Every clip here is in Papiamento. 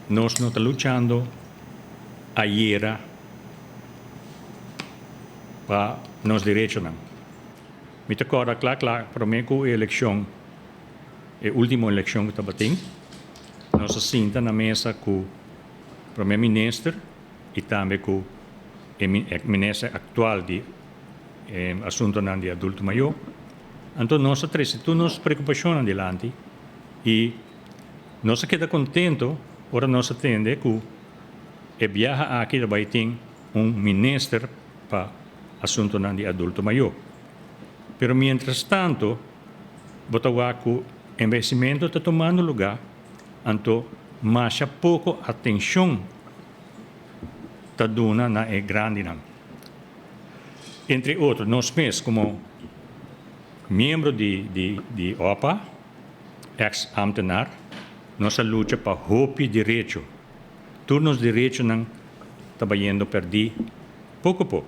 Nos no ta luchando ayera pa nos derechonan. Mi ta kòrda kla kla promé ku e elekshon, e último elekshon ku tabatin, nos a sinta na mesa ku promé minister i tambe ku e minister aktual di asuntonan di adulto mayó. Anto nos a trese tur nos preokupashonnan dilanti i nos a keda kontento ora nos a tende ku e biaha aki ta bai tin un minister pa asuntonan di adulto mayó. Pero mientras tanto bo ta wak ku envehecimento ta tumando lugá, anto masha poko atenshon ta duna na e grandinan. Entre otro nos mes komo miembro di di opa, ex ambtenaar, nos a lucha pa hopi derecho. Tur nos derechonan ta bayendo perdí poko poko.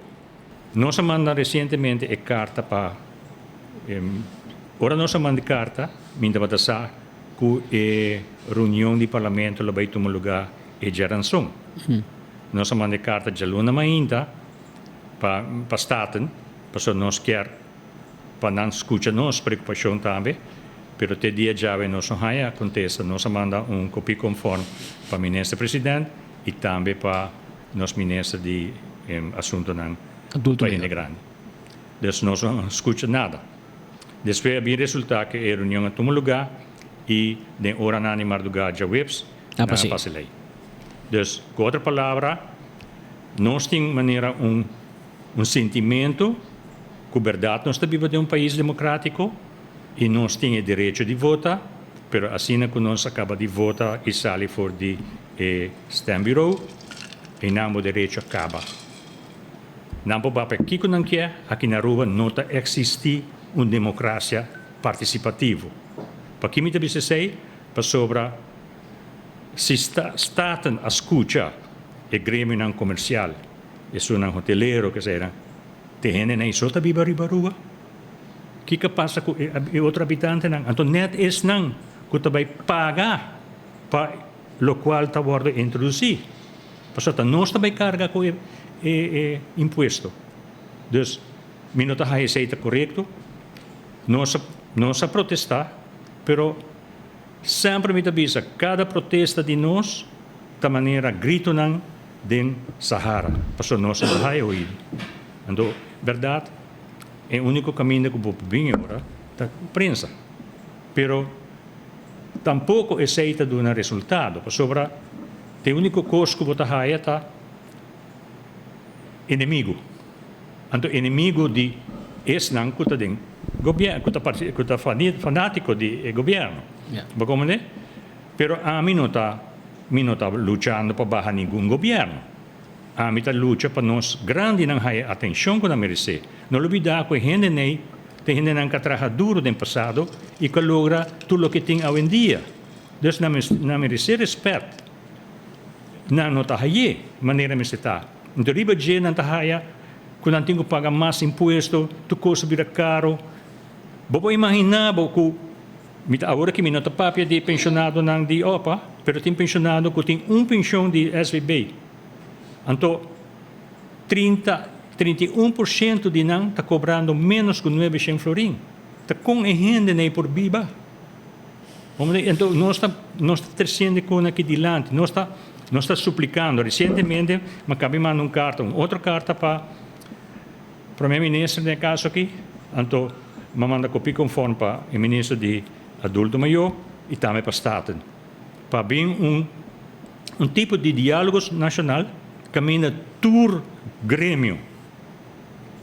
Nos a manda resientemente e karta pa ora nos a manda e karta mi tabata sa ku e reunion di parlamento lo bai tuma lugá e djaranson. Nos a manda e karta djaluna mainta pa pa Staten pasobra nos kier pa nan skucha nos preokupashon tambe, pero te dia djawe nos no haña kontesta. Nos a manda un kopie konform pa Minister President i tambe pa nos Minister di Asuntonan pa hende grandi. Dus nos no skucha nada. Despues a bin resulta ku e reunion a tuma lugá i den oranan di mardugá djaweps nan a pasa e lei. Dus ku otro palabra nos tin manera un un sintimentu ku bèrdat nos ta biba den un pais demokrátiko i nos tin e derecho di vota, pero asina ku nos a kaba di vota i sali for di e stembureau, einan bo derecho a kaba. Nan por papia kiko nan kier, aki na Aruba no ta eksistí un demokrasia partisipativo. Paki mi ta bisa esei? Pasobra si Staten a skucha e gremionan komersial, esunnan hotelero, kesenan, te hendenan ei so ta biba riba Aruba? Kiko a pasa ku e otro habitantenan? Anto nèt esnan ku ta bai paga pa lokual ta wòrdu introdusí. Pasobra ta nos ta bai karga ku e impuesto. Dus mi no ta haña esei ta korekto. Nos a nos a protestá, pero semper mi ta bisa kada protesta di nos ta manera gritonan den Sahara, pasobra nos no ta haña oido. Anto bèrdat e úniko kaminda ku bo por bin e ora ta prensa. Pero tampoko esei ta duna resultado, pasobra e úniko kos ku bo ta haya ta enemigu. Anto enemigu di esnan ku ta den gobièrnu, ku ta ku ta fanátiko di e gobièrnu. Bo komprendé? Pero ami no ta mi no ta luchando pa baha ningun gobièrnu. Ami ta lucha pa nos grandinan haya atenshon ku nan meresé. No lubidá ku e hendenei ta hendenan ku a traha duru den pasado i ku a logra tur loke tin awendia. Dus nan nan meresé rèspèt. Nan no ta hay'é manera mester ta. Anto riba dje nan ta haya ku nan tin ku paga mas impuesto, tur kos a bira karo. Bo por imaginá bo ku mi ta awor aki mi no ta papia di penshonadonan di opa, pero tin penshonado ku tin un penshon di SVB. Anto 30, 31% di nan ta kobrando ménos ku 900 florin. Ta kon e hende nei por biba? Anto nos ta nos ta tresiendo e kos aki dilanti, nos ta nos ta suplikando. Resientemente mi a kaba di manda un karta, un otro karta pa Prome Minister den e kaso aki, anto mi a manda kopia konform pa e Minister di Adulto Mayor i tambe pa Staten, pa bin un un tipo di diálogo nashonal kaminda tur gremio,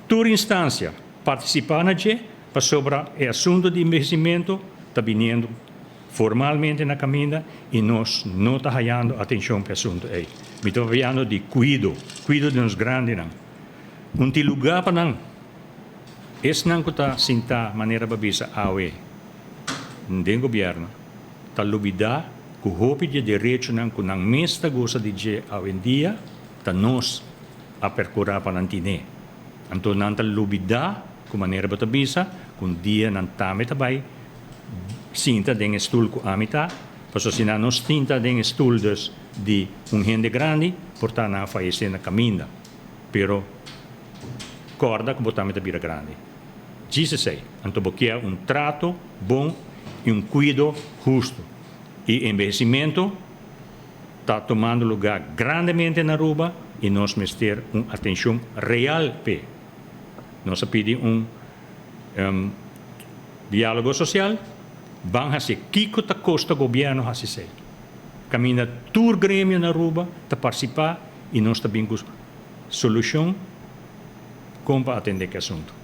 tur instansia partisipá na dje pasobra e asuntu di envehesimentu ta biniendo formalmente na kaminda i nos no ta hayando atenshon pa e asuntu ei. Mi ta papiando di kuido, kuido di nos grandinan. Un tin lugá pa nan. Esnan ku ta sintá manera bo a bisa awe den gobièrnu ta lubidá ku hopi di e derechonan ku nan mes ta gosa di dje awendia ta nos a perkurá pa nan tine. Anto nan ta lubidá ku manera bo ta bisa ku un dia nan tambe ta bai sinta den e stul ku ami ta, pasobra si nan no sinta den e stul dus. Di un hende grandi por ta nan a fayesé na kaminda, pero kòrda ku bo tambe ta bira grandi. Djis esei, anto bo kier un trato bon i un kuido hustu. I enbehesimentu ta tumando lugá grandemente na Aruba i nos mester un atenshon real p'e. Nos a pidi un diálogo sosial, ban hasié. Kiko ta kosta gobièrnu hasi esei? Kaminda tur gremio na Aruba ta partisipá i nos ta bin ku solushon kon pa atendé ku e asuntu.